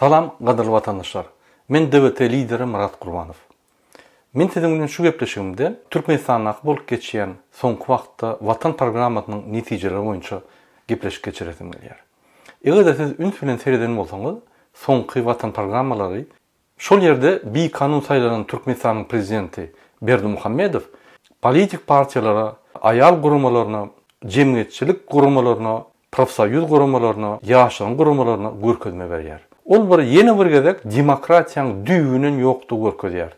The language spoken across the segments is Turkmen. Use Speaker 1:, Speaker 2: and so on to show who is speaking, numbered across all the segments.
Speaker 1: Salam gadyrly watandaşlar. Men DWT lideri Myrat Gurbanow. Men siziň bilen şu gepleşigimde Türkmenistandaky bolup geçýän soňky wagtda Watan programmasynyň netijeleri boýunça gepleşik geçiresim gelýär. Eger-de siz üns bilen sereden bolsaňyz, soňky Watan programmalary Şol ýerde bikanun saýlanan Türkmenistanyň prezidenti Berdimuhamedow politik partiýalara, aýal guramalaryna, jemgyýetçilik guramalaryna, profsoýuz guramalaryna, ýaşlaryň guramalaryna görkezme berýär. Ol bir ýene bir gezek demokratiýaň düýbünden ýokdugy görkezýär.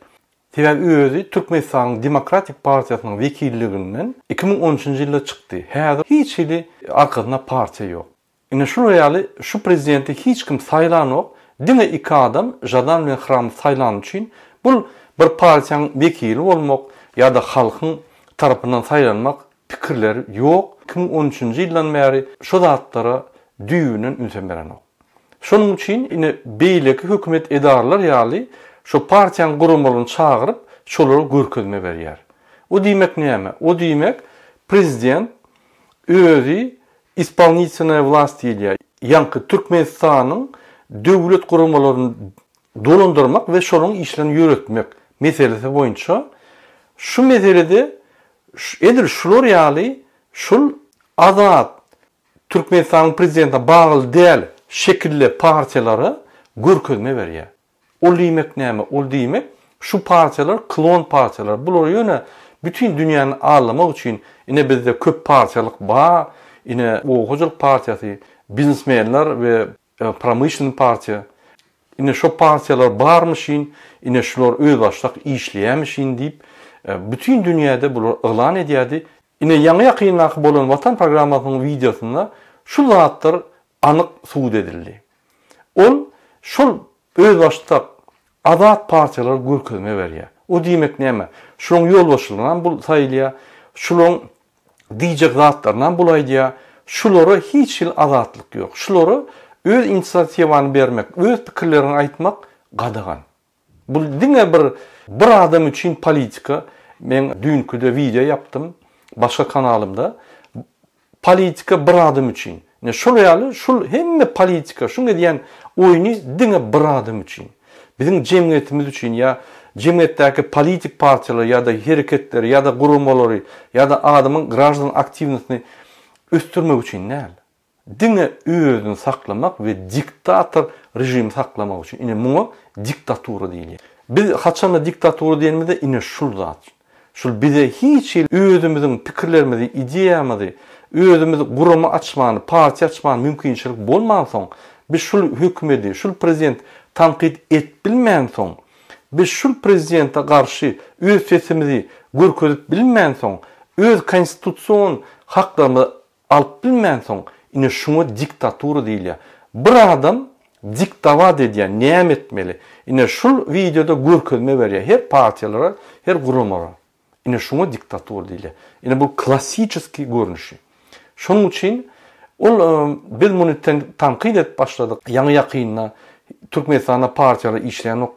Speaker 1: Sebäbi özi Türkmenistanyň Demokratik partiýasynyň wekilliginden 2013-nji ýylda çykdy. Häzir hiç hili arkasynda partiýa ýok. Ine şular ýaly şu prezidenti hiç kim saýlanok diňe iki adam Žadan bilen Hramow saýlany üçin bul bir partiýaň wekili bolmak ýada halkyň tarapyndan saýlanmak pikirleri ýok 2013-nji ýyldan bäri şu zatlara düýbünden ünsem berenok. Şonuň üçin ine beýleki hökümet edaralar ýaly şo partiýaň guramalaryny çagyryp şolara görkezme berýär. O diýmek näme? O diýmek prezident özi Ispolnitelnaýa wlast diýilýär. Ýaňky Türkmenistanyň döwlet guramalaryny dolandyrmak we şolaryň işlerini ýöretmek meselesi boýunça şu meselede edil şular ýaly şul azat Türkmenistanyň prezidentine bagly däl şekilde partiýalara görkezme berýär. Ol diýmek näme? Ol diýmek, şu partiýalar klon partiýalar. Bular ýöne bütin dünýäni aldamak üçin, ine bizde köp partiýalyk bar, ine oba hojalyk partiýasy, biznesmenler we promyşlennyý partiýa. Ine şo partiýalar barmyşyn, ine şular özbaşdak işleýämişin diýip, bütin dünýäde bular yglan edýärdi. Ine ýaňy-ýakyndaky bolan Watan programmasynyň wideosynda şu zatlar anyk subut edildi. Ol şol özbaşdak azat partiýalara görkezme berýär. O diýmek näme? Şulaň ýolbaşçylygynam bul saýylýar, şulaň diýjek zatlarynam bul aýdýar. Şulara hiç hili azatlyk ýok. Şulara öz inisiatiwany bermek, öz pikirleriňi aýtmak gadagan. Bu diňe bir bir adam üçin politika. Men düýnküde wideo ýapdym başga kanalymda. Politika bir adam üçin. Ine şol ýaly şul hemme politika şuň edýän oýny diňe bir adam üçin. Biziň jemgyýetimiz üçin ýa jemgyýetdäki politik partiýalary ýa-da hereketleri ýa-da guramalary ýa-da adamyň graždan aktiwnostyny ösdürmek üçin däl. Diňe özüni saklamak we diktator režimi saklamak üçin. Ine muňa diktatura diýilýär. Biz haçanda diktatura diýenimizde ine şul zat. Şul bize hiç hili özümiziň pikirlerimizi, ideýamyzy, özümiz gurama açmany, partiýa açmany mümkinçilik bolmansoň, biz şul hökümedi, şul prezident tankyt et bilmänsoň, biz şul prezidente garşy öz sesimizi görkezip bilmänsoň, öz konstitusion haklarymyzy Alyp bilmänsoň, ine şuňa diktatura diýilýär. Bir adam diktowat edýär, näme etmeli. Ine şul wideoda görkezme berýär her partiýalara, her guramalara. Ine şuňa diktatura diýilýär. Ine bu klassiçeskiý görnüşi. Şonuň üçin ol biz muny tankyt edip başladyk. Ýaňy ýakynda Türkmenistanda partiýalar işlänok,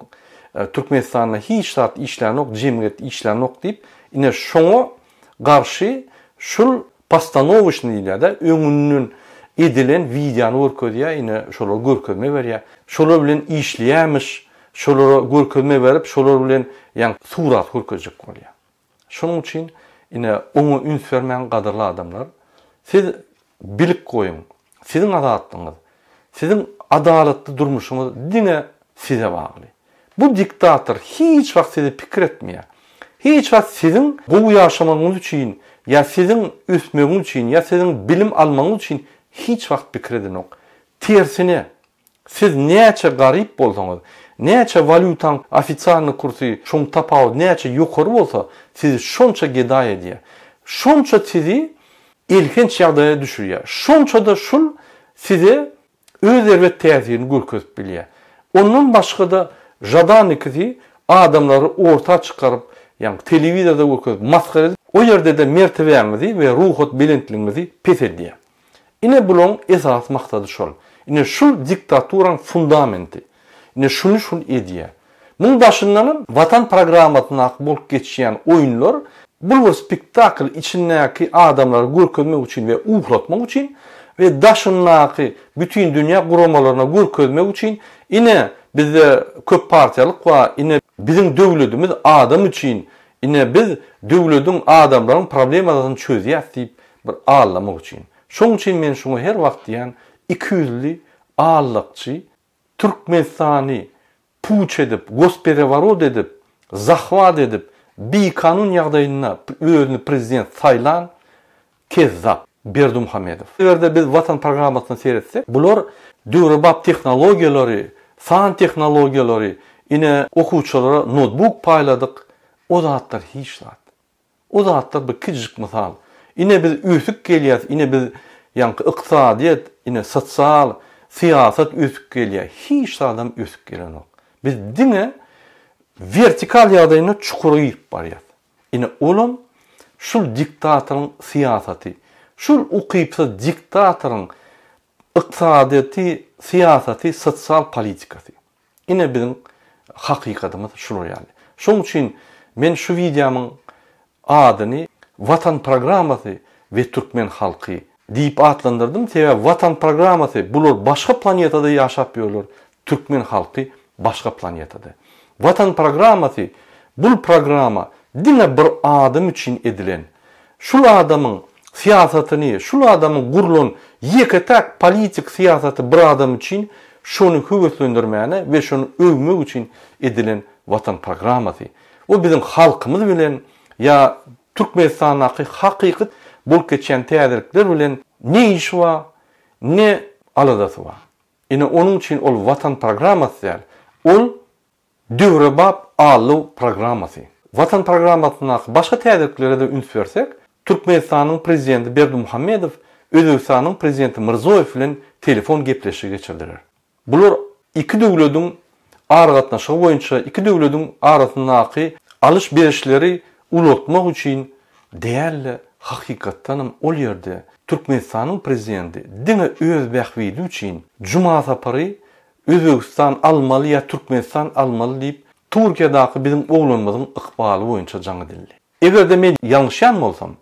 Speaker 1: Türkmenistanda hiç zat işlänok, jemgyýet işlänok diýip, ine şoňa garşy şul Postanowoçnyý diýilýär-de, öňünden edilen wideony görkezýär, ine, şolara görkezme berýär. Şolar bilen işleýärmiş, şolara görkezme berip, şolar bilen ýaňky surat görkezjek bolýar. Şonuň üçin, ine, oňa üns bermäň, gadyrly adamlar. Siz bilip goýuň, siziň azatlygyňyz, siziň adalatly durmuşyňyz diňe size bagly. Bu diktator hiç wagt sizi pikir etmeýär. Hiç wagt siziň gowy ýaşamagyňyz üçin ýa siziň ösmegiňiz üçin ýa siziň bilim almagyňyz üçin hiç wagt pikir edenok. Tersine, siz näçe garyp bolsaňyz, näçe walýutaň ofisialnyý kursy şoň tapawudy näçe ýokary bolsa, sizi şonça gedaý edýär. Şonça sizi elhenç ýagdaýa düşürýär. Şonça-da şul size öz erbet täsirini görkezip bilýär. Ondan başga-da Žadan ikisi adamlary orta çykaryp, ýagny telewizorda görkezip, masgara edip, o ýerde-de mertebäňizi we ruhat belentligiňizi peseldýär. Ine bulaň esasy maksady şol. Ine şul diktaturaň fundamenti. Ine şuny şul edýär. Muň daşyndanam Watan programmasyndaky bolup geçýän oýunlar bul bir spektakl içindäki adamlary görkezmek üçin we uhlatmak üçin. we daşyndaky bütindünýä guramalaryna görkezmek üçin, ine, bizde köp partiýalyk bar, ine, biziň döwledimiz adam üçin, ine, biz döwlediň, adamlaryň problemalaryny çözýäs diýip bir aldamak üçin. Şoň üçin men şuňa her wagt diýýän, ikiýüzli, aldakçy, Türkmenistany puç edip, gospereworot edip, zahwat edip, bikanun ýagdaýynda özüni prezident saýlan kezzap Berdimuhamedow. Eger-de biz Watan programmasyna seretsek, bular döwrebap tehnologiýalary, san tehnologiýalary, ine okuwçylara notebook paýladyk, o zatlar hiç zat. O zatlar bir kiçijik mysal. Ine biz ösüp gelýäs, ine biz ýaňky ykdysadyýet, ine sosial, syýasat ösüp gelýär. Hiç zadam ösüp gelenok. Biz diňe wertikal ýagdaýynda çukura girip barýas. Ine olam şul diktatoryň syýasaty. Şul ukypsyz diktatoryň ykdysadyýeti, syýasaty, sosial politikasy. Ine biziň hakykatymyz şular ýaly. Şoň üçin men şu wideomyň adyny Watan programmasy we türkmen halky diýip atlandyrdym. Sebäbi Watan programmasy bular başga planetada ýaşap ýörler, türkmen halky başga planetada. Watan programmasy bul programma diňe bir adam üçin edilen. Şul adamyň syýasatyny, şul adamyň gurlan ýeke-täk politik syýasaty bir adam üçin şony höweslendirmäne we şony öwmek üçin edilen Watan programmasy. O biziň halkymyz bilen ýa Türkmenistandaky hakyky bolup geçýän täzelikler bilen ne işi bar, ne aladasy bar. Ine onuň üçin ol Watan programmasy däl. Ol Döwrebap aldaw programmasy. Watan programmasyndaky başga täzeliklere-de üns bersek, Türkmenistanyň Prezidenti Berdimuhamedow Özbegistanyň Prezidenti Mirzoýew bilen telefon gepleşigi geçirdiler. Bular iki döwlediň aragatnaşygy boýunça iki döwlediň arasyndaky alyş-berişleri ulaltmak üçin däl-de, hakykatdanam ol ýerde Türkmenistanyň Prezidenti diňe öz bähbidi üçin Juma Sapary Özbegistan almaly ýa Türkmenistan almaly diýip Türkiýadaky biziň oglanymyzyň ykbaly boýunça jaň edildi. Eger-de men ýalňyşýan bolsam,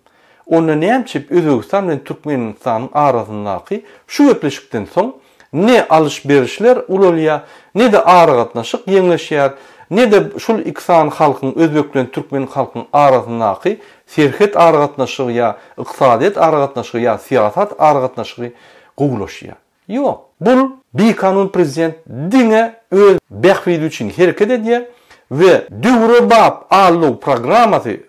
Speaker 1: onda nämçip Özbegistan bilen Türkmenistanyň arasyndaky şu gepleşikden soň ne alyş-berişler ulalýar, ne-de aragatnaşyk ýeňleşýär, ne-de şul iki sany halkyň özbek bilen türkmen halkyň arasyndaky serhet aragatnaşygy ýa ykdysadyýet aragatnaşygy ýa syýasat aragatnaşygy gowulaşýar. Ýok. Bul bikanun prezident diňe öz bähbidi üçin hereket edýär we döwrebap aldaw programmasy,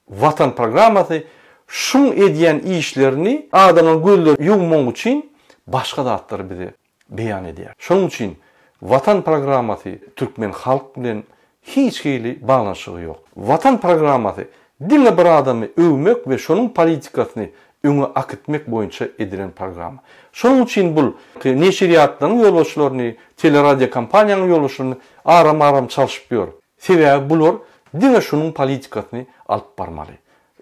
Speaker 1: Watan programmasy şuň edýän işlerini adamlaryň gözlerini ýuwmak üçin başga zatlary bize beýan edýär. Şonuň üçin Watan programmasy türkmen halk bilen hiç hili baglanyşygy ýok. Watan programmasy diňe bir adamy öwmek we şonuň politikasyny öňe akitmek boýunça edilen programma. Şonuň üçin bul neşirýatlaryň ýolbaşçylaryny, teleradiokompaniýanyň ýolbaşçylaryny aram-aram çalşyp ýör. Sebäbi bular diňe şunuň politikasyny alyp barmaly.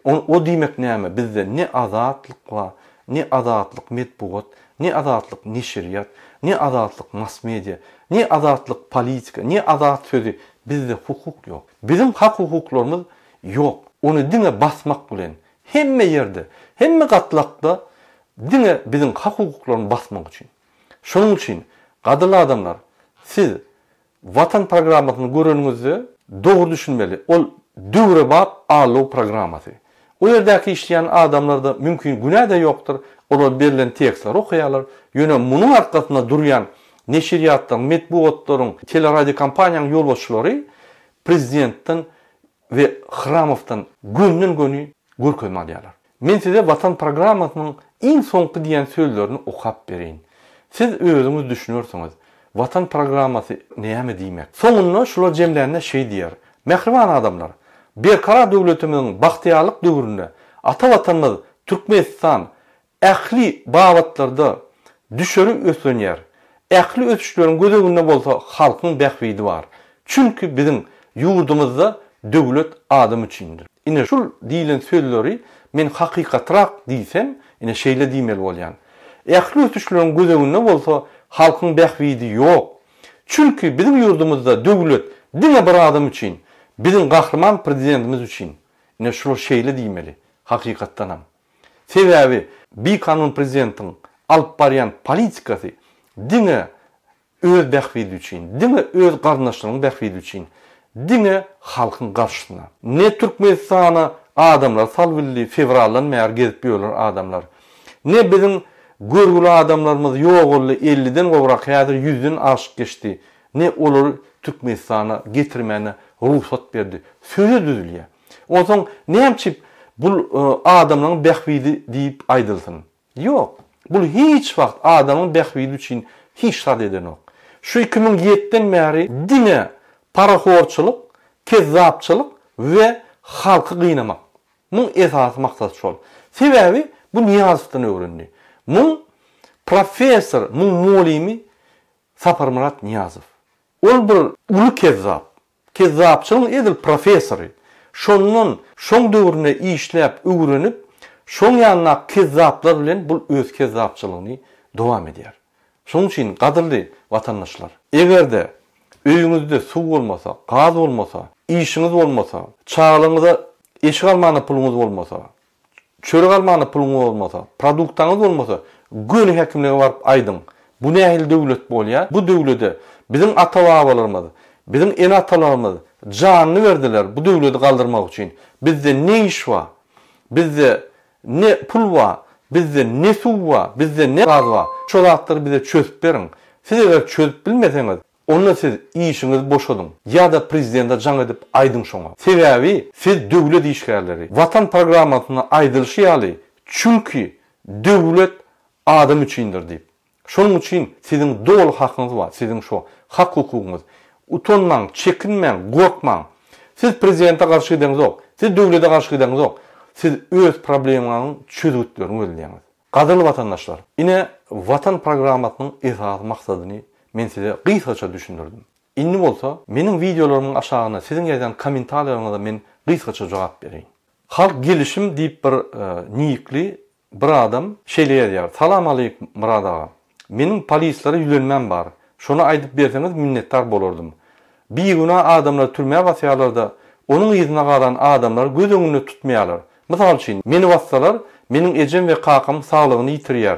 Speaker 1: O diýmek näme, bizde ne azatlyk bar, ne azatlyk metbugat, ne azatlyk neşirýat, ne azatlyk mass-media, ne azatlyk politika, ne azat sözi, bizde hukuk ýok. Biziň hak-hukuklarymyz ýok. Ony diňe basmak bilen, hemme ýerde, hemme gatlakda diňe biziň hak-hukuklarymyzy basmak üçin. Şonuň üçin, gadyrly adamlar, siz Watan programmasyny göreniňizde dogry düşünmeli, ol döwrebap aldaw programmasy. O ýerdäki işleýän adamlarda mümkin günä-de ýokdur, olar berlen tekstleri okaýarlar, ýöne munuň arkasynda durýan neşirýatlaryň, metbugatlaryň, teleradiokompaniýanyň ýolbaşçylary prezidentden we Hramowdan gönden-göni görkezme alýarlar. Men size Watan programmasynyň iň soňky diýen sözlerini okap bereýin. Siz özüňiz düşünersiňiz, Watan programmasy näme diýmek. Soňunda şular jemlände şeý diýer, Mähriban adamlar! Berkarar döwletimiziň bagtyýarlyk döwründe ata Watanymyz Türkmenistan ähli babatlarda düşeri öslenýär. Ähli ösüşleriň gözeginde bolsa halkyň bähbidi bar. Çünki biziň ýurdumyzda döwlet adam üçindir. Ine şul diýlen sözleri men hakykatrak diýsem, ine şeýle diýmeli bolýan. Ähli ösüşleriň gözeginde bolsa halkyň bähbidi ýok. Çünki biziň ýurdumyzda döwlet diňe bir adam üçin, biziň gahryman Prezidentimiz üçin. Ine şular şeýle diýmeli, hakykatdanam. Sebäbi bikanun prezidentiň. alyp barýan politikasy diňe öz bähbidi üçin, diňe öz garyndaşlarynyň bähbidi üçin, diňe halkyň garşysyna. Ne Türkmenistana adamlar salbildi, fewraldan bäri gezip ýörler adamlar. Ne biziň görgüli adamlarymyz ýogaldy, elliden gowrak, häzir ýüzden aşyk geçdi. Ne olary Türkmenistana getirmäne rugsat berdi. Söze düzülýär. Onsoň näme üçin bul adamlaryň bähbidi diýip aýdylsyn? Ýok. Bul hiç wagt adamyň bähbidi üçin hiç zat edenok. Şu 2007-den bäri diňe parahorçylyk, kezzapçylyk we halky gynamak. Muň esasy maksady şol. Sebäbi bu Nyýazowdan öwrendi. Muň professor, muň mugallymy Saparmyrat Nyýazow. Ol bir uly kezzap. Kezzapçylygyň edil professory. Şondan, şoň döwründe işläp, öwrenip, şoň ýanyndaky kezzaplar bilen bul öz kezzapçylygyny dowam edýär. Şonuň üçin, gadyrly watandaşlar, eger-de öýüňizde suw bolmasa, gaz bolmasa, işiňiz bolmasa, çagalaryňyza eşik almana puluňyz bolmasa, Çörek almana puluňyz bolmasa, produktaňyz bolmasa, göni häkimlige baryp aýdyň. Bu nähili döwlet bolýar? Bu döwlede biziň ata-babalarymyz, biziň ene-atalarymyz janyny berdiler bu döwledi galdyrmak üçin. Bizde ne iş bar? Bizde ne pul bar? Bizde ne suw bar? Bizde ne gaz bar? Şo zatlary bize çözüp beriň. Siz eger çözüp bilmeseňiz, Onda siz işiňizi boşadyň ýa-da prezidente jaň edip aýdyň şoňa. Sebäbi siz döwlet işgärleri. Watan programmasynda aýdylyşy ýaly çünki döwlet adam üçindir diýip. Şonuň üçin siziň doly hakyňyz bar, siziň şo hak hukugyňyz. Utanmaň, çekinmäň, gorkmaň. Siz prezidente garşy gideňzok, siz döwlete garşy gideňzok. Siz öz problemaňyň çözgütlerini gözleýäňiz. Gadyrly watandaşlar! Ine, Watan programmasynyň esasy maksadyny men size gysgaça düşündirdim. Indi bolsa, meniň wideolarymyň aşagyna siziň ýazýan kommentariýalaryňyza men gysgaça jogap bereýin. Halk gelişim diýip bir nikli bir adam şeýle ýazýar, Salam aleýk Myrat aga. Meniň polislere ýüzlenmäm bar. Şony aýdyp berseňiz minnetdar bolardym. Bigünä adamlary türmä basýarlarda, onuň yzynda galan adamlary göz öňünde tutmaýarlar. Mysal üçin, meni bassalar, meniň ejem we kakam saglygyny ýitirýär.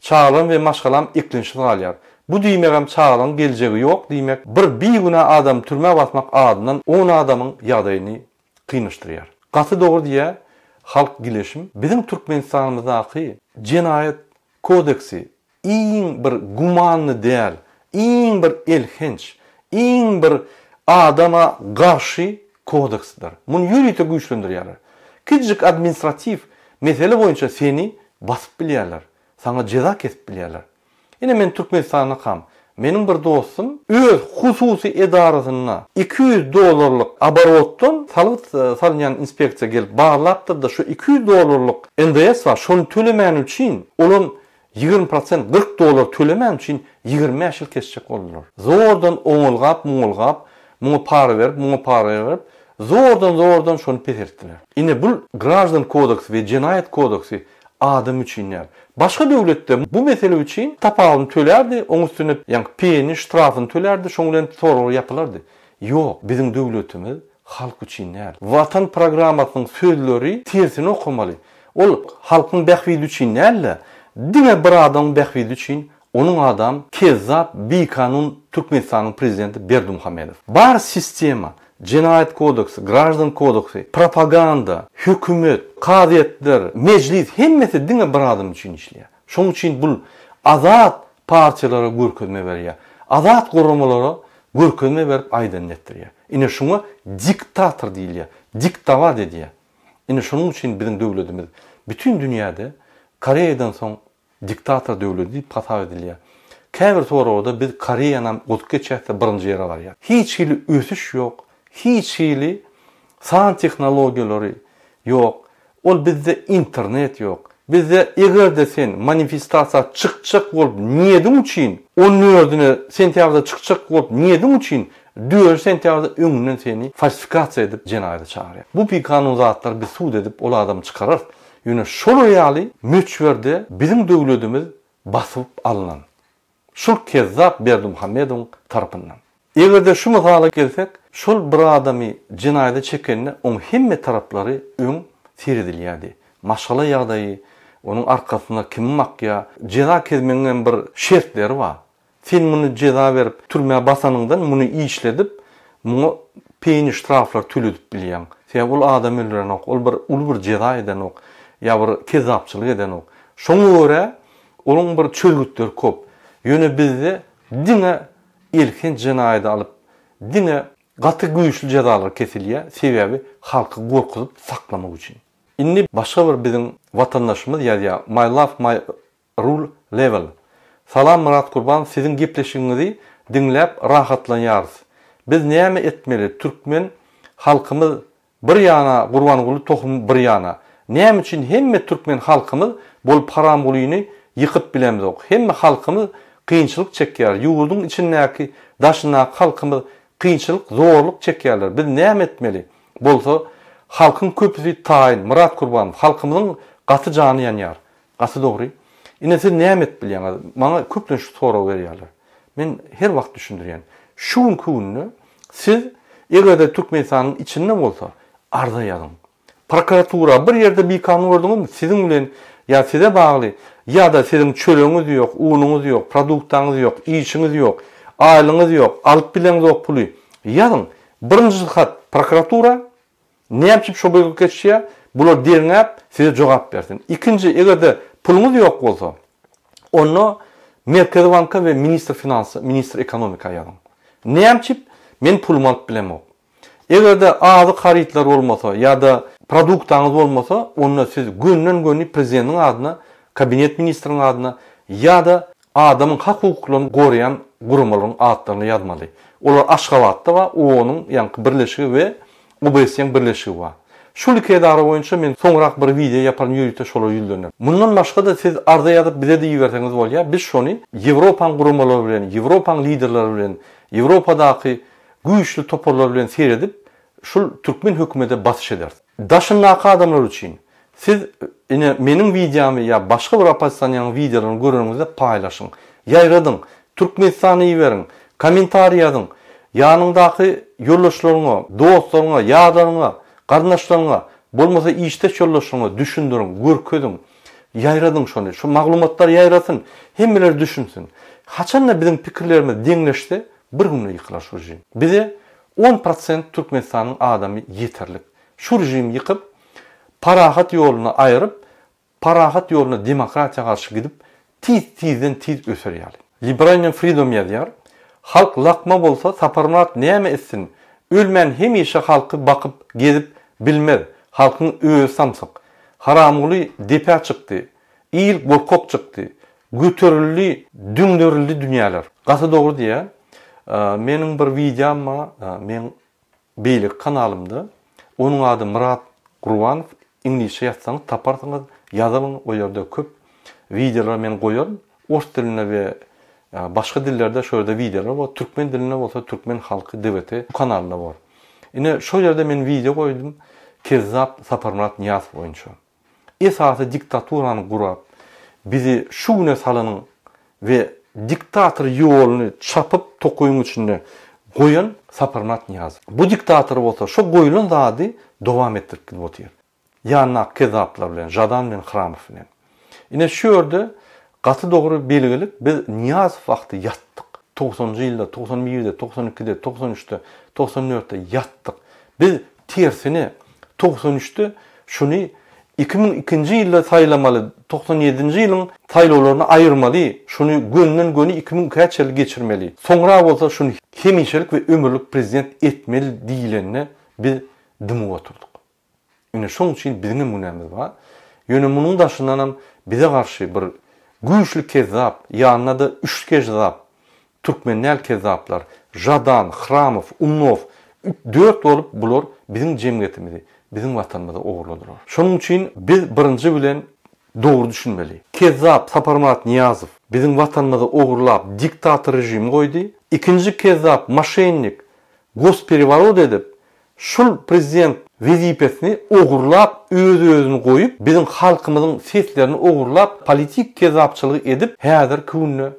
Speaker 1: Çagalarym we maşgalam eklençsiz galýar. Bu diýmegem çagalaryň geljegi ýok diýmek, bir bigünä adamy türmä basmak azyndan on adamyň ýagdaýyny kynlaşdyrýar. Gaty dogry diýýär Halk Gileşim. Biziň Türkmenistanymyzdaky jenaýat kodeksi iň bir gumanny däl, iň bir elhenç, iň bir adama garşy kodeksdir. Muny ýörite güýçlendirýärler. Kiçijik administratiw mesele boýunça seni basyp bilýärler, saňa jeza kesip bilýärler. Ine men Türkmenistandakam, meniň bir dostum öz hususy edarasynda 200 dollarlyk oborotdan salgyt salynýan inspeksiýa gelip barlapdyr-da, şu 200 dollarlyk NDS bar, şony tölemäni üçin olam 20 prosent 40 dollar tölemän üçin 25 ýyl kesjek boldular. Zordan oňulgap muňulgap, muňa para berip, muňa para berip, zordan zordan şony peseltdiler. Ine bul graždan kodeksi we jenaýat kodeksi adam üçin däl. Başga döwletde bu mesele üçin tapawudyny tölärdi, oň üstüne ýaňky peni, ştrafyny tölärdi, şoň bilen sorag ýapylardy. Ýok, biziň döwletimiz halk üçin däl. Watan programmasynyň sözleri tersine okamaly. Ol halkyň bähbidi üçin däl-de, diňe bir adamyň bähbidi üçin, onuň adam kezzap, bikanun Türkmenistanyň prezidenti Berdimuhamedow. Bar sistema, jenaýat kodeksi, graždan kodeksi, propaganda, hökümet, kazyýetler, mejlis hemmesi diňe bir adam üçin işleýär. Şonuň üçin bul azat partiýalara görkezme berýär. Azat guramalara görkezme berip aýdanyny etdirýär. Ine şuňa diktator diýilýär. Diktowat edýär. Ine şonuň üçin biziň döwletimiz bütin dünýäde Koreýadan soň diktator döwleti diýip hasap edilýär. Käbir soragda biz Koreýanam ozup geçýäs-de birinji ýere barýas. Hiç hili ösüş ýok, hiç hili san tehnologiýalary ýok. Ol bizde internet ýok. Bizde eger-de sen manifestasiýa çykjak bolup niýediň üçin on dördüne sentýabrda çykjak bolup niýediň üçin dördi sentýabrda öňünden seni falsifikasiýa edip jenaýata çagyrýar. Bu bikanun zatlary biz sud edip ol adamy çykararys. Ýöne şolar ýaly möçberde biziň döwledimiz basyp alnan. Şul kezzap Berdimuhamedowyň tarapyndan. Eger-de şu mysala gelsek, şol bir adamy jenaýata çekende oň hemme taraplary öň seredilýärdi. Maşgala ýagdaýy, Onuň arkasynda kim bakýar? Jeza kezmegiň hem bir şertleri bar. Sen muny jeza berip türmä basanyňdan muny işledip muňa peni ştraflar töledip bilýäň. Sebäbi ol adam öldürenok, ol bir uly bir jeza edenok ýa bir kezzapçylyk edenok. Şoňa görä onuň bir çözgütleri kop. Ýöne bizde diňe elhenç jenaýady alyp diňe gaty güýçli jezalar kesilýär, sebäbi halky gorkuzyp saklamak üçin. Indi başga bir biziň watandaşymyz ýazýar My love my rule level. Salam Myrat Gurban siziň gepleşigiňizi diňläp rahatlanýarys. Biz näme etmeli türkmen halkymyz bir ýana Gurbanguly tohum bir ýana. Näme üçin hemme türkmen halkymyz bolup Haramgulyny ýykyp bilemzok. Hemme halkymyz kynçylyk çekýär ýurduň içindäki daşyndaky halkymyz kynçylyk zorluk çekýärler biz näme etmeli bolsa halkyň köpüsi taýyn Myrat Kurbanow halkymyzyň gaty jany ýanýar Gaty dogry. Ine siz näme edip bilýäňiz? Maňa köplenç şu soragy berýärler. Men her wagt düşündirýän. Şu günki günde siz eger-de Türkmenistanyň içinde bolsa arza ýazyň. Prokuratura bir ýerde bikanun gördüňizmi? Siziň bilen ýa size bagly ýa-da siziň çöregiňiz ýok, unuňyz ýok, produktaňyz ýok, işiňiz ýok, aýlygyňyz ýok, alyp bileňzok puly. Ýazyň. Birinji hat prokuratura, Näme üçin şo buýruk geçýär? Bular derňäp, size jogap bersin. Ikinji, eger-de puluňyz ýok bolsa, onda Merkezi banka we ministr finansa, ministr ekonomika ýazyň. Näme üçin men pulumy alyp bilemok? Eger-de azyk harytlar bolmasa ýa-da produktaňyz bolmasa, onda siz gönden-göni prezidentiň adyna, kabinet ministriň adyna ýa-da Adamyň hak-hukuklaryny goraýan guramalaryň atlaryny ýazmaly. Olar Aşgabatda bar, OON-yň ýaňky birleşigi we OBSE-iň birleşigi bar. Şul iki edara boýunça men soňrak bir wideo ýaparyn ýörite şolara ýüzlenip. Mundan başga-da siz arza ýazyp bize-de iberseňiz bolýar, biz şony Ýewropaň guramalary bilen, Ýewropaň liderleri bilen, Ýewropadaky güýçli toparlar bilen seredip şul türkmen hökümede basyş ederis. Daşyndaky adamlar üçin Siz ine meniň wideomy ýa başga bir oppozisioneriň wideolaryny göreniňizde paýlaşyň. Ýaýradyň. Türkmenistana iberiň. Kommentariý ýazyň. Ýanyňdaky ýoldaşlaryňa, dostlaryňa, ýarlaryňa, garyndaşlaryňa, bolmasa işdeş ýoldaşlaryňa düşündiriň, görkeziň. Ýaýradyň şony. Şu maglumatlar ýaýrasyn. Hemmeler düşünsin. Haçanda biziň pikirlerimiz deňleşse, bir günde ýykylar şu režim. Bize on prosent Türkmenistanyň adamy ýeterlik. Şu režimi ýykyp, parahat ýoluny aýryp, parahat ýoluna demokratiýa garşy gidip, tiz-tizden tiz öser ýaly. Liberalnyý Freedom ýazýar, Halk lakma bolsa Saparmyrat näme etsin, ölmän hemişe halky bakyp gezip bilmez, halkyň özi samsyk. Haramguly depä çykdy, il gorkak çykdy, göterildi, düňderildi dünýäler. Gaty dogry diýýär. Meniň bir wideom bar, meň Beýleki kanalymda onuň ady Myrat Gurbanow iňlisçe ýazsaňyz taparsyňyz ýazylyň o ýerde köp wideolar men goýaryn ors dilinde we başga dillerde şo ýerde wideolar bor türkmen dilinde bolsa türkmen halky DWT kanalynda bor ine şo ýerde men wideo goýdum kezzap Saparmyrat Nyýazow boýunça. Esasy diktaturany gurap, bizi şu güne salanyň we diktator ýoluny çapyp tokaýyň içinde goýan Saparmyrat Nyýazow. Bu diktator bolsa şo goýlan zady dowam etdirip gidip otyr. Ýanyndaky kezzaplar bilen, Žadan bilen Hramow bilen. Ine şu ýerde gaty dogry belgilik biz Nyýazow wagty ýatdyk. Togsanynjy ýylda, 91-de, 92-de, 93-de, 94-de ýatdyk. Biz tersine 93-de şuny 2002-nji ýylda saýlamaly, 97-nji ýylyň saýlawlaryny aýyrmaly, şuny gönden-göni 2002-ä çenli geçirmeli. Soňra bolsa şuny hemişelik we ömürlik prezident etmeli diýlende biz dymyp oturdyk. Ine şoň üçin biziňem günämiz bar. Ýöne munuň daşyndanam bize garşy bir güýçli kezzap, ýanyna-da üç kezzap, türkmen däl kezzaplar, Žadan, Hramow, Umnow, dört bolup bular biziň jemgyýetimizi, biziň watanymyzy ogurladylar. Şonuň üçin biz birinji bilen dogry düşünmeli. Kezzap Saparmyrat Nyýazow biziň watanymyzy ogurlap diktator režimi goýdy. Ikinji kezzap moşennik gospereworot edip Şul prezident wezipesini ogurlap öz özüni goýup biziň halkymyzyň seslerini ogurlap politik kezzapçylygy edip häzirki günde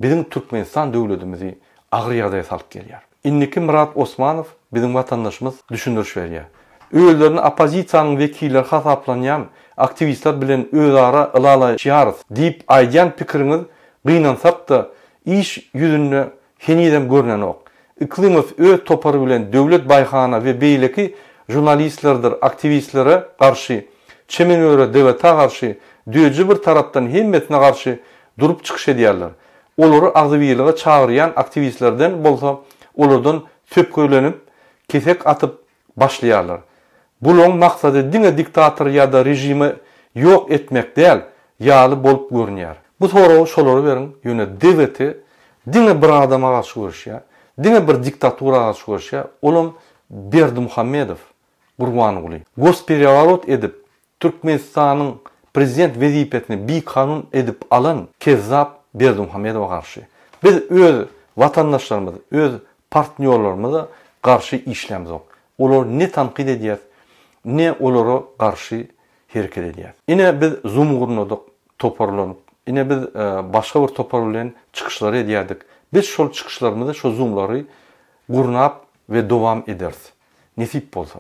Speaker 1: biziň Türkmenistan döwledimizi agyr ýagdaýa salyp gelýär. Indiki Myrat Osmanow biziň watandaşymyz düşündiriş berýär. Özlerini oppozisiýanyň wekilleri hasaplanýan. aktiwistler bilen özara ylalaşýarys diýip aýdýan pikiriňiz gynansak-da iş ýüzünde henizem görnenok. Yklymow öz topary bilen Döwlet Baýhana we beýleki žurnalistlerdir aktiwistlere garşy, Çemenöre DWT-a garşy, Döji bir tarapdan hemmesine garşy durup çykyş edýärler. Olary agzybirlige çagyrýan aktiwistlerden bolsa olardan söbkelenip, kesek atyp başlaýarlar. Bulaň maksady diňe diktator ýa-da režimi ýok etmek däl ýaly bolup görünýär. Bu soragy şolara beriň, ýöne DWT diňe bir adama garşy göreşýär, diňe bir diktatura garşy göreşýär, olam Berdimuhamedow, Gurbanguly. Gospereworot edip, Türkmenistanyň prezident wezipesini bikanun edip alan kezzap Berdimuhamedowa garşy. Biz öz watandaşlarymyz, öz partnýorlarymyza garşy işlämzok. Olary ne tankyt edýäs, ne olara garşy hereket edýäs. Ine biz zum gurnadyk toparlanyp, ine biz başga bir topar bilen çykyşlar edýärdik. Biz şol çykyşlarymyzy, şo zumlary gurnap we dowam ederis. Nesip bolsa.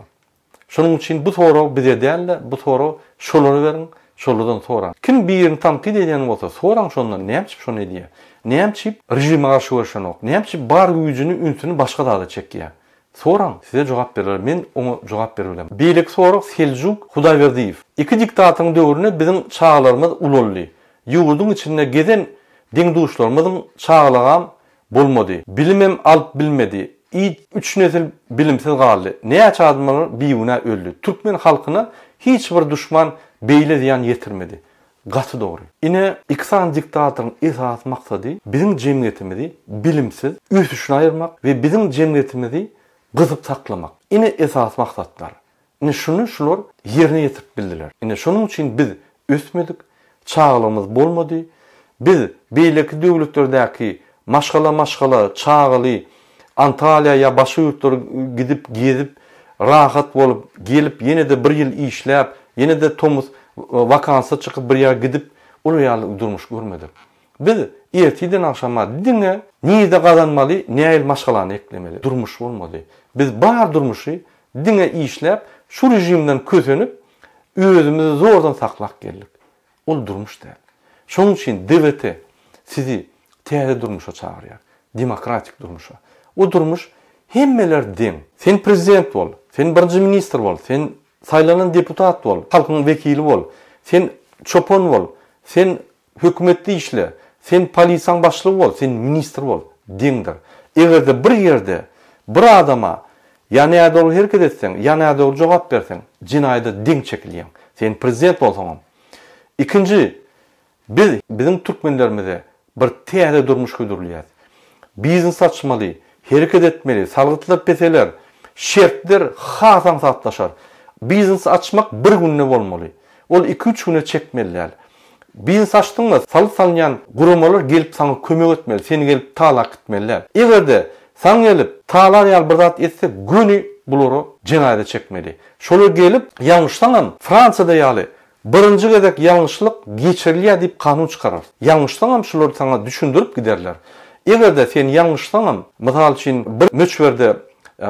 Speaker 1: Şonuň üçin bu sorag bize däl-de, bu sorag şolara beriň, şolardan soraň. Kim birini tankyt edýän bolsa, soraň şondan, näme üçin şony edýär? Näme üçin režime garşy göreşenok? Näme üçin bar güýjüni, ünsüni başga zada çekýär? Soraň, size jogap bererler. Men oňa jogap berip bilemok. Beýleki sorag Seljuk Hudaýberdiýew. Iki diktatoryň döwründe biziň çagalarymyz ulaldy. Ýurduň içinde gezen deň-duşlarymyzyň çagalygam Bolmady. Bilimem alyp bilmedi. I üç nesil bilimsiz galdy. Näçe adamlar bigünä öldi. Türkmen halkyna hiç bir duşman beýle zyýan ýetirmedi. Gaty dogry. Ine, iki sany diktatoryň esasy maksady biziň jemgyýetimizi bilimsiz, ösüşini aýyrmak we biziň jemgyýetimizi gysyp saklamak. Ine esasy maksatlar. Ine şuny şular ýerine ýetirip bildiler. Ine şonuň üçin biz ösmedik, çagalygymyz bolmady. Biz beýleki döwletlerdäki maşgala-maşgala çagaly Antalýa ýa başga ýurtlara gidip gezip, rahat bolup, gelip ýene-de bir ýyl işläp, ýene-de tomus wakansa çykyp bir ýere gidip, olar ýaly durmuş görmedik. Biz ertirden agşama diňe nirde gazanmaly, nähili maşgalany eklemeli. Durmuş bolmady. Biz bar durmuşy Diňe işläp, şu režimden kösenip, özümizi zordan saklap geldik. Ol durmuş däl. Şonuň üçin DWT sizi täze durmuşa çagyrýar. Demokratik durmuşa. O durmuş hemmeler deň. Sen prezident bol, sen birinji ministr bol, sen saýlanan deputat bol, halkyň wekili bol, sen çopan bol, sen Hökümetde işle, sen polisiýaň başlygy bol, sen ministr bol, deňdir. Eger-de bir ýerde bir adama ýa nädogry hereket etseň, ýa nädogry jogap berseň, jenaýada deň çekilýäň. Sen prezident bolsaňam. Ikinji, biz biziň türkmenlerimize bir täze durmuş hödürleýäs. Biznes açmaly, hereket etmeli, salgytlar peseler, şertler has aňsatlaşar. Biznes açmak bir günde bolmaly. Ol iki-üç güne çekmeli däl. Biznes açdyňmy, salgyt salynýan guramalar gelip saňa kömek etmeli, seni gelip talap gitmeli däl. Eger-de saňa gelip talar ýaly bir zat etse, göni bulara jenaýata çekmeli. Şolar gelip ýalňyşsaňam, Fransiýada ýaly birinji gezek ýalňyşlyk geçirilýär diýip kanun çykararys. Ýalňyşsaňam şular saňa düşündirip giderler. Eger-de sen ýalňyşsaňam, mysal üçin bir möçberde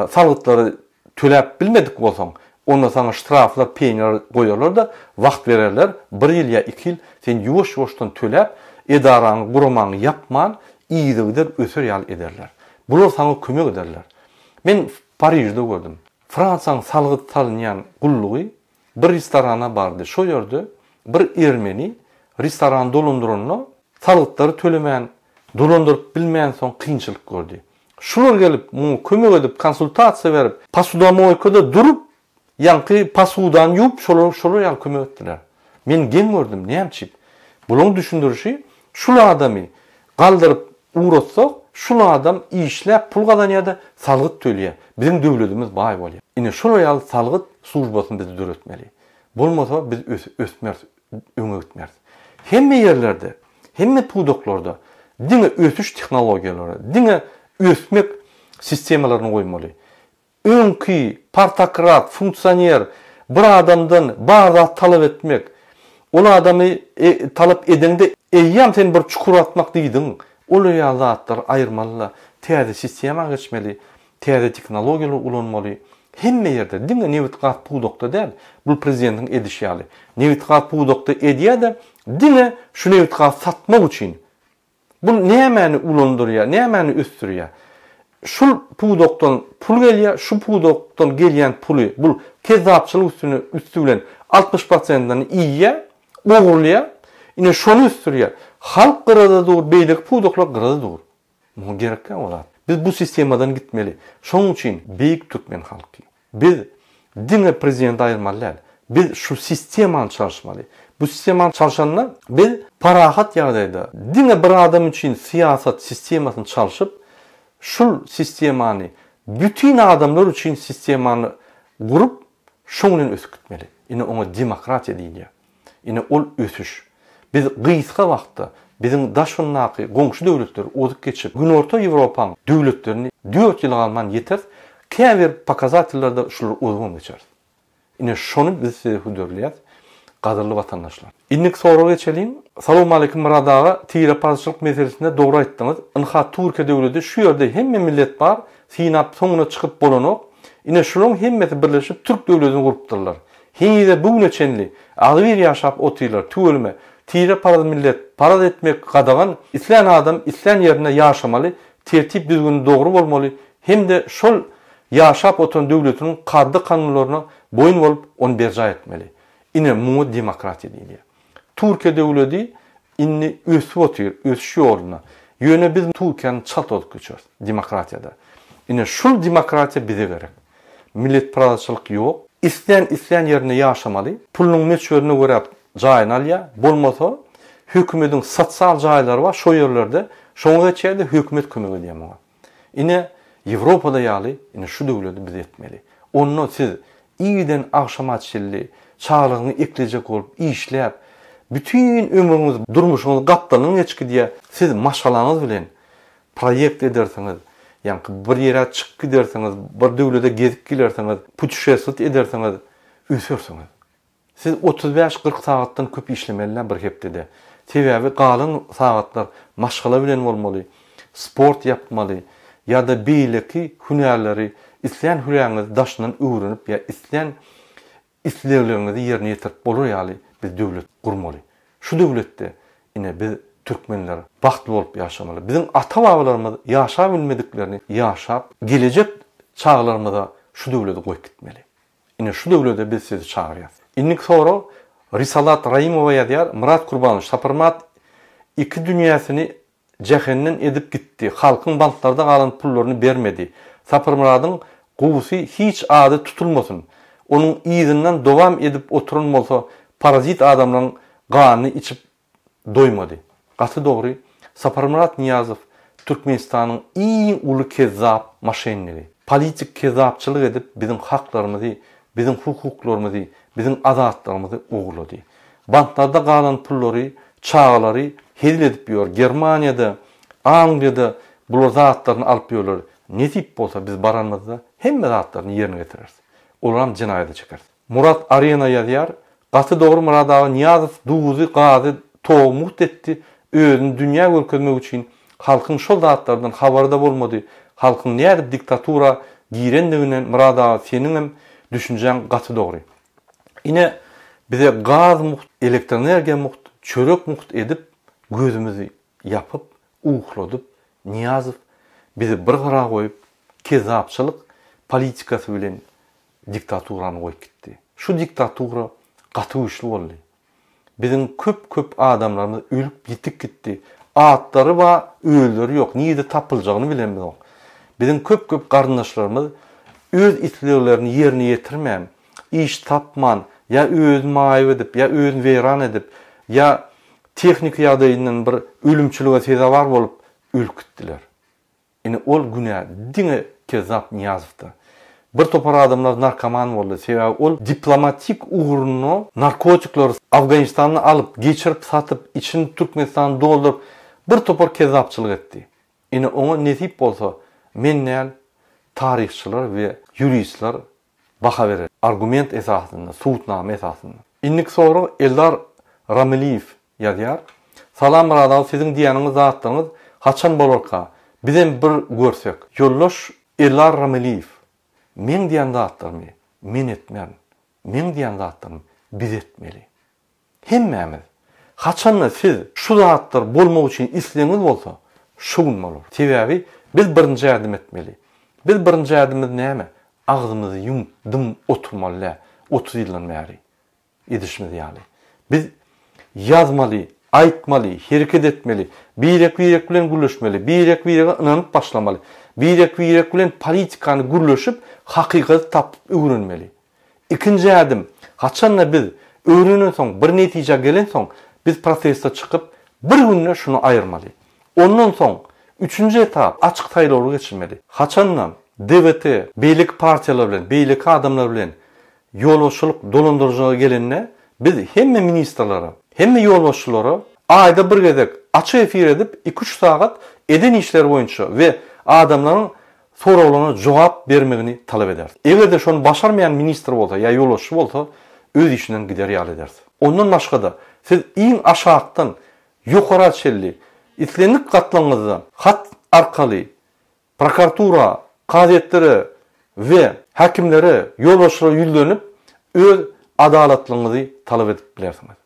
Speaker 1: salgytlary Töläp bilmedik bolsaň, onda saňa ştraflar, penýalar goýarlar-da, wagt bererler, bir ýyl ýa iki ýyl sen ýuwaş-ýuwaşdan töläp, edaraňy, guramaňy ýapman, yzygider öser ýaly ederler. Bular saňa kömek ederler. Men Parižde gördüm. Fransiýanyň salgyt salynýan gullugy bir restorana bardy. Şo ýerde bir ermeni restorany dolandyranda salgytlary tölemän, dolandyryp bilmänsoň kynçylyk gördi. Şular gelip muňa kömek edip konsultasiýa berip posudamoýkada durup ýaňky posudany ýuwup şolar şolar ýaly kömek etdiler. Men geň gördüm näme üçin? Bulaň düşündirişi şul adamy galdyryp ugratsak şul adam işläp pul gazanýada salgyt tölýä biziň döwledimiz baý bolýa. Ine şolar ýaly salgyt službasyny biz döretmeli. Bolmasa biz ösmeris öňe gitmeris. Hemme ýerlerde, hemme pudaklarda diňe ösüş tehnologiýalary, diňe ösmek sistemalaryny goýmaly. Öňki partokrat, funksioner bir adamdan bar zat talap etmek, ol adamy talap edeňde eýýäm sen bir çukur atmak diýdiň, ol ýaly zatlary aýyrmaly-da, täze sistema geçmeli, täze tehnologiýalary ulanmaly. Hemme ýerde, diňe nebit-gaz pudakda däl, bul prezidentiň edişi ýaly. Nebit-gaz pudakda edýär-de, diňe şu nebit-gaz satmak üçin. Bul nämäni ulandyrýar, nämäni ösdürýär? Şul pudakdan pul gelýär, şu pudakdan gelýän puly bul kezzapçylyk üstüne üsti bilen 60 prosentini iýýär, ogurlaýar. Ine şony ösdürýär. Halk gyrada dur, beýleki pudaklar gyrada dur. Muňa gerek däl o zat. Biz bu sistemadan gitmeli. Şonuň üçin beýik türkmen halky. Biz diňe prezidenti aýyrmaly däl. Biz şu sistemany çalyşmaly. Bu sistemany çalşanda biz parahat ýagdaýda diňe bir adam üçin syýasat sistemasyny çalşyp, şul sistemany bütin adamlar üçin sistemany gurup, şoň bilen ösüp gitmeli. Ine oňa demokratiýa diýilýär. Ine ol ösüş. Biz gysga wagtda biziň daşyndaky goňşy döwletleri ozup geçip, Günorta Ýewropaň döwletlerini dört ýyl galman ýeteris, käbir pokazatellerde şulary ozubam geçeris. Ine şony biz size hödürleýäs, gadyrly watandaşlar. Indiki soraga geçeliň. Salowmaleýkim Myrat aga, tireparazçylyk meselesinde dogry aýtdyňyz. Ynha Türkiýe döwleti şu ýerde hemme millet bar, synap soňuna çykyp bolanok. Ine şulaň hemmesi birleşip türk döwletini gurupdyrlar. Henize bu güne çenli agzybir ýaşap otyrlar tüweleme tire paraz millet paraz etmek gadagan islän adam islän ýerinde ýaşamaly tertip düzgüni dogry bolmaly hemde şol ýaşap oturan döwletiniň kadda kanunlaryna boýun bolup ony berjaý etmeli ine muňa demokratiýa diýilýär. Türkiýe döwledi indi ösüp otyr, ösüş ýolunda. Ýöne biz Türkiýäni çalt ozup geçeris demokratiýada. Ine şul demokratiýa bize gerek. Milletparazçylyk ýok. Islän islän ýerinde ýaşamaly. Pulunyň möçberine görä jaýyny alýar. Bolmasa hökümediň sosial jaýlary bar şo ýerlerde şoňa geçýär-de hökümet kömek edýär muňa. Ine, Ýewropada ýaly, ine şu döwleti biz etmeli. Onda siz irden agşama çenli çagalygyňy eklejek bolup işläp, bütin ömrüňiz, durmuşyňyz gapdaldan geçip gidýär. Siz maşgalaňyz bilen proýekt edersiňiz, ýaňky bir ýere çykyp gidersiňiz, bir döwlete gezip gelersiňiz, putişestwit edersiňiz, ösersiňiz. Siz 35, 40 sagatdan köp işlemeli däl bir hepdede. Sebäbi galan sagatlar maşgala bilen bolmaly, sport ýapmaly ýa-da beýleki hünärleri islän hüräňizi daşyndan öwrenip ýa islän islegleriňizi ýerine ýetirip bolar ýaly biz döwlet gurmaly. Şu döwletde ine biz türkmenler bagtly bolup ýaşamaly. Biziň ata-babalarymyz ýaşabilmediklerini ýaşap gelejek çagalarymyza şu döwleti goýup gitmeli. Ine şu döwlede biz sizi çagyrýas. Indiki sorag Risalat Raimowa ýazýar, Myrat Kurbanowiç, Saparmyrat iki dünýäsini jähennen edip gitdi, halkyň banklarda galan pullaryny bermedi. Saparmyradyň gowusy hiç ady tutulmasyn. Onuň yzyndan dowam edip oturan bolsa parazit adamlaryň ganyny içip doýmady. Gaty dogry, Saparmyrat Nyýazow Türkmenistanyň iň uly kezzap moşennigi. Politik kezzapçylyk edip biziň haklarymyzy, biziň hukuklarymyzy, biziň azatlygymyzy ogurlady. Banklarda galan pullary çagalary hezil edip ýör. Germaniýada, Angliýada bular zatlaryny alyp ýörler. Nesip bolsa biz baranymyzda hemme zatlaryny ýerine getireris. Olaram jenaýada çekeris. Murat Arena ýazýar, Gaty dogry Myrat aga Nyýazow duzy gazy togy mugt etdi özüni dünýä görkezmek üçin halkyň şol zatlardan habaryda bolmady halkyň nädip diktatura girendiginden Myrat aga seniňem düşünjäň gaty dogry ine bize gaz mugt elektronergiýa mugt çörek mugt edip gözümizi ýapyp ukladyp Nyýazow bizi bir gyra goýup kezzapçylyk politikasy bilen diktaturany goýup gitdi. Şu diktatura gaty güýçli boldy. Biziň köp-köp adamlarymyz ölüp ýitip gitdi. Atlary bar, özleri ýok, nirde tapyljagyny bilemizok. Biziň köp-köp garyndaşlarymyz öz isleglerini ýerine ýetirmän, iş tapman, ýa özüni maýyp edip, ýa özüni weýran edip, ýa tehniki ýagdaýyndan bir ölümçilige sezewar bolup ölüp gitdiler. Ine ol günä diňe Kezzap Nyýazowda. Bir topar adamlar narkoman boldy, sebäbi ol diplomatik ugrunda narkotikleri Afganistandan alyp, geçirip satyp, içini Türkmenistana dolduryp bir topar kezzapçylyk etdi. Ine oňa nesip bolsa men däl taryhçylar we ýuristler baha berer. Argument esasynda, subutnama esasynda. Indiki sorag Eldar Ramyliýew ýazýar. Salam Myrat aga siziň diýýäniňiz zatlaryňyz haçan bolarka bizem bir görsek. Ýoldaş Eldar Ramyliýew. Meň diýen zatlarymy men etmerin. Meň diýen zatlarymy biz etmeli. Hemmämiz. Haçanda siz şu zatlar bolmak üçin islegiňiz bolsa, şu gün bolar. Sebäbi biz birinji ädim etmeli. Biz birinji ädimimiz näme? Agzymyzy ýumup dymyp oturmaly däl 30 ýyldan bäri edişimiz ýaly. Biz ýazmaly, aýtmaly, hereket etmeli, birek-birek bilen gürleşmeli, birek-birege ynanyp başlamaly, birek-birek bilen politikany gürleşip, hakykaty tapyp öwrenmeli. Ikinji ädim, haçanda biz öwrenensoň, bir netijä gelensoň, biz proteste çykyp, bir günde şuny aýyrmaly. Ondan soň, üçünji etap, açyk saýlawlar geçirmeli. Haçanda DWT beýleki partiýalar bilen, beýleki adamlar bilen ýolbaşçylyk dolandyryjylyga gelende, biz hemme ministrlere, hemme ýolbaşçylara aýda bir gezek açyk efir edip, iki-üç sagat eden işleri boýunça we adamlaryň soraglaryna jogap bermegini talap ederis. Eger-de şony başarmaýan ministr bolsa ýa ýolbaşçy bolsa, öz işinden gider ýaly ederis. Ondan başga-da, siz iň aşakdan ýokara çenli islendik gatlagyňyzda hat arkaly prokuratura, kazyýetlere we häkimlere, ýolbaşçylara ýüzlenip, öz adalatlygyňyzy talap edip bilersiňiz.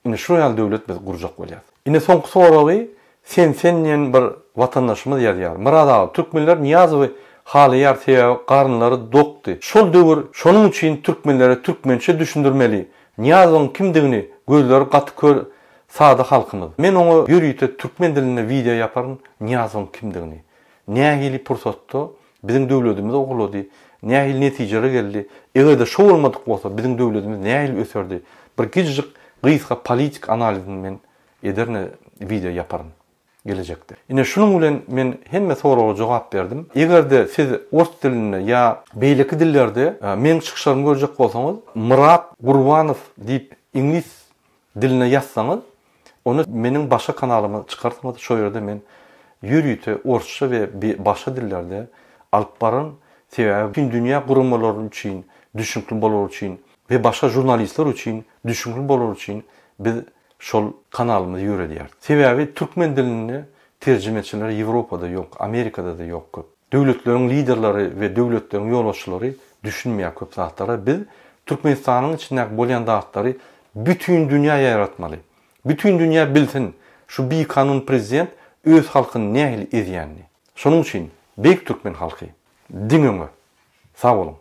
Speaker 1: Ine şu ýaly döwlet biz gurjak bolýas. Ine soňky soragy Sen sen diýen bir watandaşymyz ýazýar. Myrat aga türkmenler Nyýazowy halaýar sebäbi garynlary dokdy. Şol döwür şonuň üçin türkmenlere türkmençe düşündirmeli. Nyýazowyň kimdigini gözleri gaty kör sada halkymyz. Men oňa ýörite türkmen dilinde wideo ýaparyn Nyýazowyň kimdigini. Nähili pursatda Biziň döwledimiz ogurlady. Nähili netijelere geldi. Eger-de şo bolmadyk bolsa, biziň döwledimiz nähili öserdi. Bir gijijik gysga politik analizini men ederin, wideo ýaparyn gelejekde. Ine şunuň bilen men hemme soraga jogap berdim. Eger-de siz ors dilinde ýa beýleki dillerde meň çykyşlarymy görjek bolsaňyz, Myrat Gurbanow diýip iňlis diline ýazsaňyz, onda meniň başga kanalyma çykarsyňyz, şo ýerde men ýörite orsça we başga dillerde alyp baran, sebäbi bütin dünýä guramalary üçin düşnükli bolar üçin we başga žurnalistler üçin düşnükli bolar üçin biz şol kanalymyzy ýöredýäris. Sebäbi türkmen dilinde terjimeçiler Ýewropada ýok, Amerikada-da ýok köp. Döwletleriň liderleri we döwletleriň ýolbaşçylary düşünmeýär köp zatlara. Biz Türkmenistanyň içindäki bolýan zatlary bütin dünýä ýaýratmaly. Bütin dünýä bilsin şu bikanun prezident öz halkyny nähili ezýänini. Şonuň üçin beýik türkmen halky diňe öňe. Sag boluň.